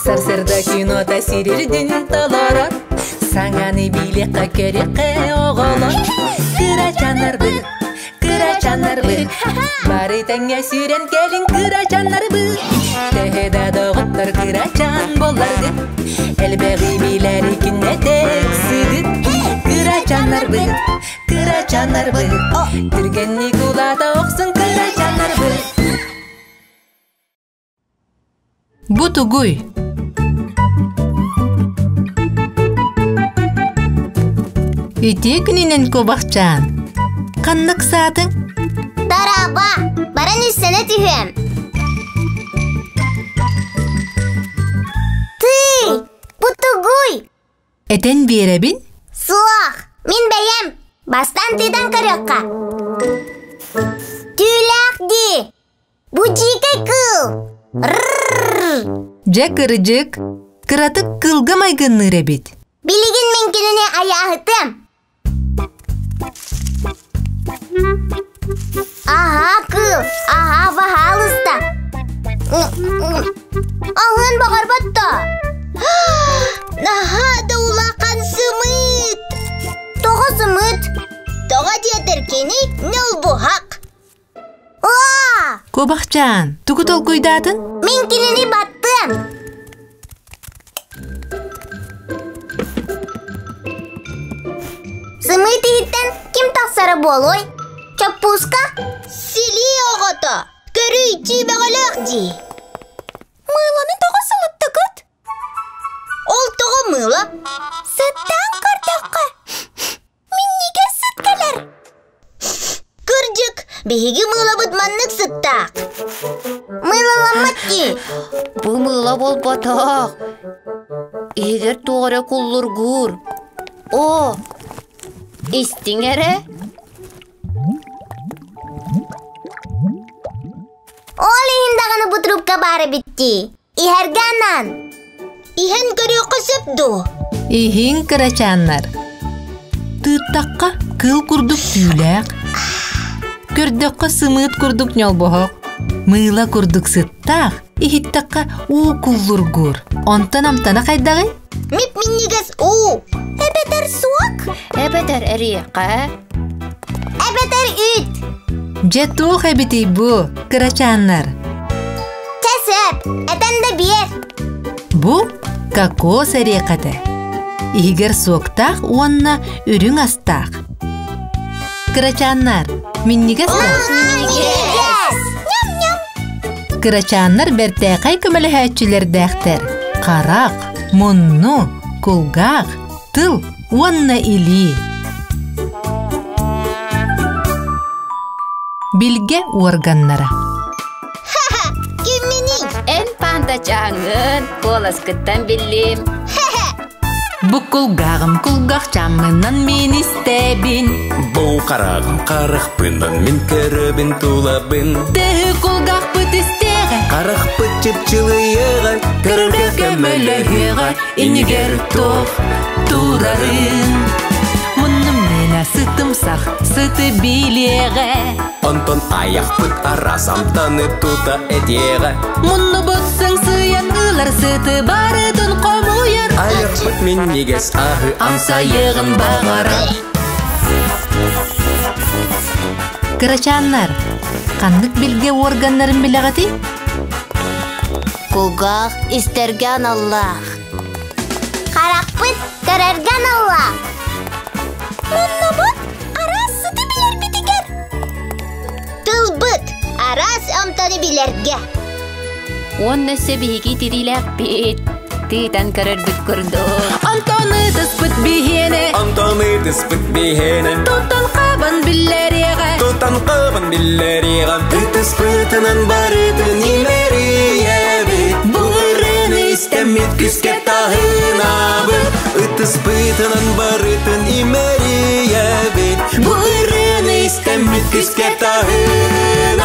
Сарсырда кинота сирирдин толорор Саҥаны билиэххэ көрүөххэ оҕолор Кырачаннарбыт, кырачаннарбыт Бары тэҥҥэ сүүрэн кэлиҥ кырачаннарбыт Төһө да доҕоттор кырачан буолларгыт Элбэҕи билэр күннэтэ ыксыгыт Кырачаннарбыт, кырачаннарбыт Түргэнник улаата охсун кырачаннарбыт Бу тугуй? Үтүө күнүнэн куобахчаан. Ханнык саатыҥ? Тараба, баран үссэнэ түһүөм. Тыый, бу тугуй? Этэн биэрэбин? Суох, мин бэйэм. Бастаан тыытан көрүөххэ. Түүлээх дии. Бу дьиикэй кыыл. Дьэ кырдьык, кыратык кыылга майгынныыр эбит. Билигин мин кинини айааһытыам. Аһаа кыыл, аһаа баһаалыста. Аһын баҕарбат да. Наһаа да улахан сымыыт. Тоҕо сымыыт? Тоҕо диэтэр кини ньолбуһах. Куобахчаан, тугу толкуйдаатын? Мин кинини баттыам. Сымыыт иһиттэн ким тахсара буолуой? Чоппууска? Силии оҕото! Көрүй, түүбэҕэлээх дии. Мыыланы тоҕо сылыттыгыт? Ол тоҕо мыыла? Сыттаан көрдөххө, минньигэс сыт кэлэр. Кырдьык, биһиги мыылабыт маннык сыттаах. Мыылаламмат дии. Бу мыыла буолбатах. Иһигэр туох эрэ куллургуур. О, истиҥ эрэ. Ол иһин даҕаны бу трубка баар эбит дии. Иһэргэ анаан. Иһэн көрүөххэ сөп дуо? Иһиҥ кырачааннар. Тыыттахха кыыл курдук түүлээх, көрдөххө сымыыт курдук ньолбоһох, мыыла курдук сыттаах, иһиттэххэ уу куллургуур. Онтон амтана хайдаҕый? Мип-минньигэс уу. Эбэтэр суок. Эбэтэр эриэхэ. Эбэтэр үүт. Дьэ туох эбитий бу, кырачааннар? Чэ сөп, этэн да биэр. Бу кокос эриэхэтэ. Иһигэр суоктаах уонна үрүҥ астаах. Кырачааннар, минньигэс Минньигэс! Ням-ням! Кырачааннар бэртээхэй көмөлөһөөччүлэрдээхтэр. Харах, мунну, кулгаах, тыл уонна илии. Билгэ уорганнара. Кимминий? Эн пандачааҥҥын куоласкыттан биллим. Бу кулгааҕым кулгахчааммынан мин истэбин. Бу хараҕым харахпынан мин көрөбүн тулабын. Төһө кулгаахпыт истиэҕэ, Харахпыт чыпчылыйыаҕа, көрөргө көмөлөһүөҕэ, иннигэр туох турарын. Муннум мэнэ сытымсах сыты билиэҕэ. Онтон айахпыт араас амтаны тута этиэҕэ. Муннубут сыҥсыйан ылар сыты барытын хомуйар. Айахпыт минньигэс аһы амсайыаҕын баҕарар. Кырачааннар, ханнык билгэ уорганнарын билэҕитий? Кулгаах истэргэ аналлаах. Харахпыт көрөргө аналлаах. Муннубут араас сыты билэрбитигэр. Тылбыт араас амтаны билэргэ. Уонна өссө биһиги тириилээхпит. Тыытан көрөрбүт курдук. Онтон ытыспыт биһиэнэ. Онтон ытыспыт биһиэнэ. Тутан хабан биллэриэҕэ. Тутан хабан биллэриэҕэ. Ытыспытынан барытын имэрийэбит. Бу ырыаны истэммит күскэ таһынабыт. Ытыспытынан барытын имэрийэбит. Бу ырыаны истэммит күскэ таһынабыт.